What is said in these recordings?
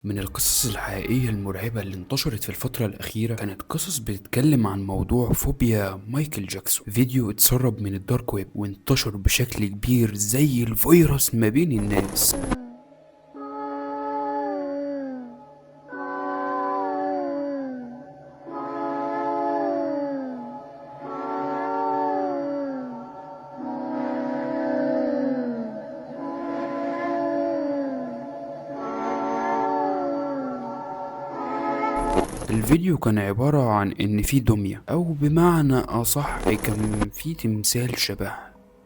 من القصص الحقيقية المرعبة اللي انتشرت في الفترة الأخيرة كانت قصص بتتكلم عن موضوع فوبيا مايكل جاكسون. فيديو اتسرب من ال dark web وانتشر بشكل كبير زي الفيروس ما بين الناس. الفيديو كان عبارة عن ان في دمية، او بمعنى اصح كان في تمثال شبه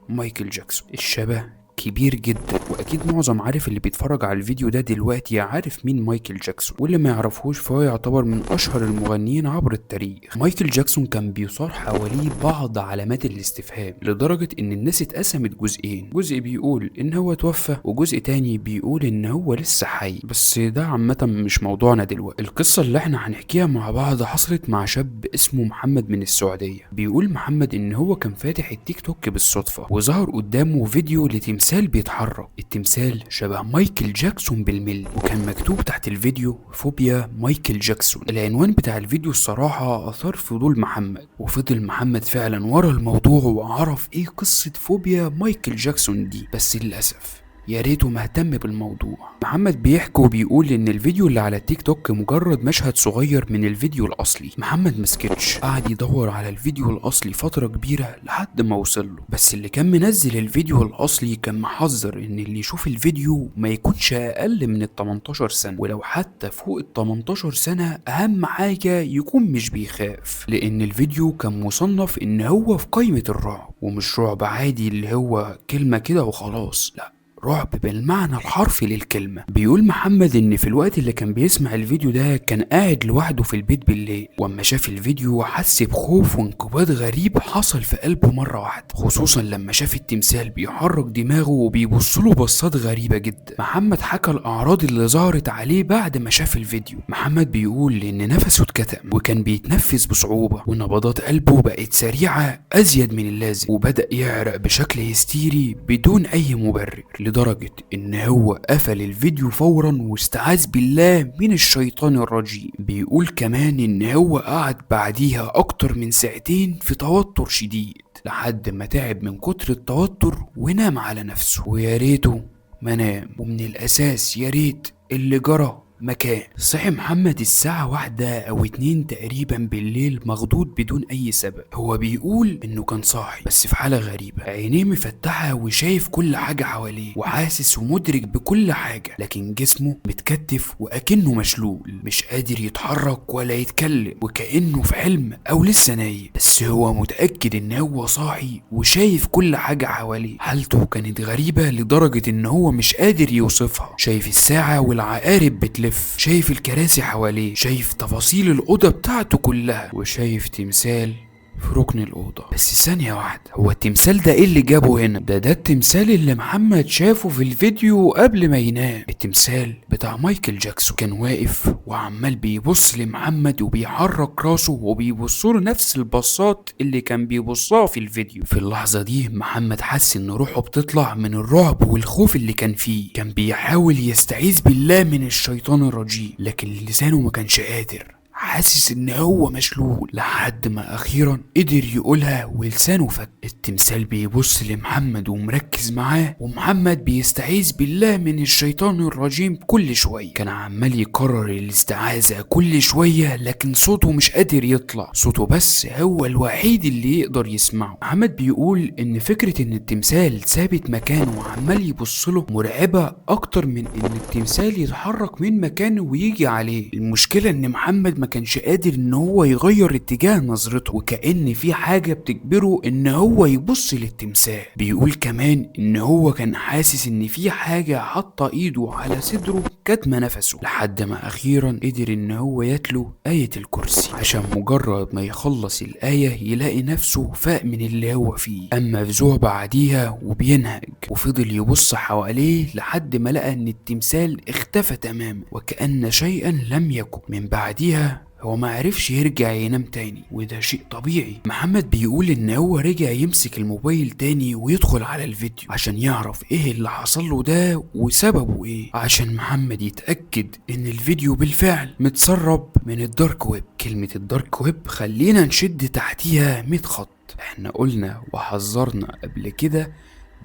مايكل جاكسون. الشبه كبير جدا، واكيد معظم عارف اللي بيتفرج على الفيديو ده دلوقتي عارف مين مايكل جاكسون، واللي ما يعرفهوش فهو يعتبر من اشهر المغنيين عبر التاريخ. مايكل جاكسون كان بيثار حواليه بعض علامات الاستفهام، لدرجة ان الناس اتقسمت جزئين، جزء بيقول ان هو توفى وجزء تاني بيقول ان هو لسه حي، بس ده عامة مش موضوعنا دلوقتي. القصة اللي احنا هنحكيها مع بعض حصلت مع شاب اسمه محمد من السعودية. بيقول محمد ان هو كان فاتح التيك توك بالصدفة وظهر قدامه فيديو لتمثال بيتحرك، التمثال شبه مايكل جاكسون بالملي، وكان مكتوب تحت الفيديو فوبيا مايكل جاكسون. العنوان بتاع الفيديو الصراحة أثار فضول محمد، وفضل محمد فعلا ورا الموضوع وعرف ايه قصة فوبيا مايكل جاكسون دي، بس للأسف يا ريته مهتم بالموضوع. محمد بيحكي وبيقول ان الفيديو اللي على التيك توك مجرد مشهد صغير من الفيديو الاصلي. محمد مسكتش، قعد يدور على الفيديو الاصلي فترة كبيرة لحد ما وصل له، بس اللي كان منزل الفيديو الاصلي كان محذر ان اللي يشوف الفيديو ما يكونش اقل من ال 18 سنة، ولو حتى فوق ال 18 سنة اهم حاجة يكون مش بيخاف، لان الفيديو كان مصنف ان هو في قائمة الرعب، ومش رعب عادي اللي هو كلمة كده وخلاص، لا، رعب بالمعنى الحرفي للكلمة. بيقول محمد ان في الوقت اللي كان بيسمع الفيديو ده كان قاعد لوحده في البيت بالليل، واما شاف الفيديو حس بخوف وانقباض غريب حصل في قلبه مرة واحدة، خصوصا لما شاف التمثال بيحرك دماغه وبيبص له بصات غريبة جدا. محمد حكى الاعراض اللي ظهرت عليه بعد ما شاف الفيديو. محمد بيقول ان نفسه اتكتم وكان بيتنفس بصعوبة، ونبضات قلبه بقت سريعة ازيد من اللازم، وبدأ يعرق بشكل هستيري بدون اي مبرر، لدرجة ان هو قفل الفيديو فورا واستعاذ بالله من الشيطان الرجيم. بيقول كمان ان هو قعد بعديها اكتر من ساعتين في توتر شديد لحد ما تعب من كتر التوتر ونام على نفسه، ويا ريته ما نام، ومن الاساس يا ريت اللي جرى مكان. صحي محمد الساعة 1 أو 2 تقريبا بالليل مخضوض بدون أي سبب. هو بيقول إنه كان صاحي بس في حالة غريبة، عينيه مفتحة وشايف كل حاجة حواليه وحاسس ومدرك بكل حاجة، لكن جسمه متكتف وأكنه مشلول، مش قادر يتحرك ولا يتكلم، وكأنه في حلم أو لسه نايم، بس هو متأكد إن هو صاحي وشايف كل حاجة حواليه. حالته كانت غريبة لدرجة إن هو مش قادر يوصفها، شايف الساعة والعقارب بتلف، شايف الكراسي حواليه، شايف تفاصيل الأوضة بتاعته كلها، وشايف تمثال في ركن الأوضة. بس ثانية واحدة، هو التمثال ده ايه اللي جابه هنا؟ ده التمثال اللي محمد شافه في الفيديو قبل ما ينام، التمثال بتاع مايكل جاكسون. كان واقف وعمال بيبص لمحمد وبيحرك راسه وبيبص له نفس البصات اللي كان بيبصها في الفيديو. في اللحظة دي محمد حس ان روحه بتطلع من الرعب والخوف اللي كان فيه، كان بيحاول يستعيذ بالله من الشيطان الرجيم، لكن لسانه ما كانش قادر، حاسس ان هو مشلول، لحد ما اخيرا قدر يقولها ولسانه فك. التمثال بيبص لمحمد ومركز معاه، ومحمد بيستعيذ بالله من الشيطان الرجيم كل شوية، كان عمال يكرر الاستعاذة كل شوية، لكن صوته مش قادر يطلع، صوته بس هو الوحيد اللي يقدر يسمعه. محمد بيقول ان فكرة ان التمثال ثابت مكانه وعمال يبص له مرعبة اكتر من ان التمثال يتحرك من مكانه ويجي عليه. المشكلة ان محمد ما كانش قادر ان هو يغير اتجاه نظرته، وكأن في حاجة بتجبره ان هو يبص للتمثال. بيقول كمان ان هو كان حاسس ان في حاجة حاطة ايده على صدره كتم نفسه، لحد ما اخيرا قدر ان هو يتلو آية الكرسي، عشان مجرد ما يخلص الآية يلاقي نفسه فاق من اللي هو فيه. اما فزوع بعديها وبينهج، وفضل يبص حواليه لحد ما لقى ان التمثال اختفى تماما وكأن شيئا لم يكن. من بعديها هو ما عرفش يرجع ينام تاني، وده شيء طبيعي. محمد بيقول ان هو رجع يمسك الموبايل تاني ويدخل على الفيديو عشان يعرف ايه اللي حصل له ده وسببه ايه، عشان محمد يتأكد ان الفيديو بالفعل متسرب من ال dark web. كلمة ال dark web خلينا نشد تحتيها 100 خط. احنا قلنا وحذرنا قبل كده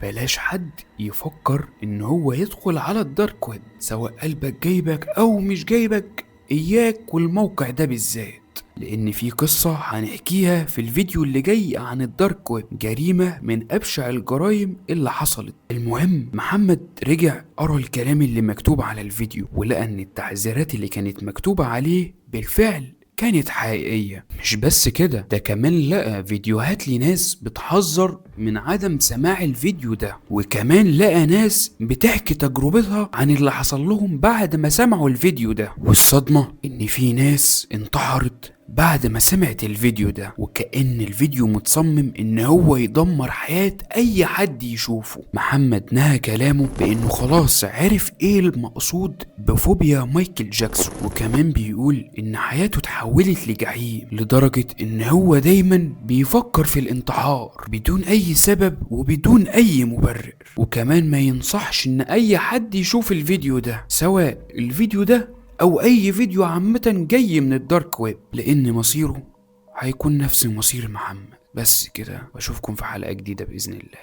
بلاش حد يفكر ان هو يدخل على ال dark web، سواء قلبك جايبك او مش جايبك، اياك والموقع ده بالذات، لان في قصة هنحكيها في الفيديو اللي جاي عن ال dark web، جريمة من ابشع الجرائم اللي حصلت. المهم محمد رجع قرا الكلام اللي مكتوب على الفيديو، ولقى ان التحذيرات اللي كانت مكتوبة عليه بالفعل كانت حقيقية. مش بس كده، ده كمان لقى فيديوهات لناس بتحذر من عدم سماع الفيديو ده، وكمان لقى ناس بتحكي تجربتها عن اللي حصل لهم بعد ما سمعوا الفيديو ده. والصدمة ان في ناس انتحرت بعد ما سمعت الفيديو ده، وكأن الفيديو متصمم ان هو يدمر حياة اي حد يشوفه. محمد نهى كلامه بانه خلاص عرف ايه المقصود بفوبيا مايكل جاكسون، وكمان بيقول ان حياته اتحولت لجحيم لدرجة ان هو دايما بيفكر في الانتحار بدون اي سبب وبدون اي مبرر. وكمان ما ينصحش ان اي حد يشوف الفيديو ده، سواء الفيديو ده او اي فيديو عامة جاي من ال dark web، لان مصيره هيكون نفس مصير محمد. بس كده، واشوفكم في حلقة جديدة بإذن الله.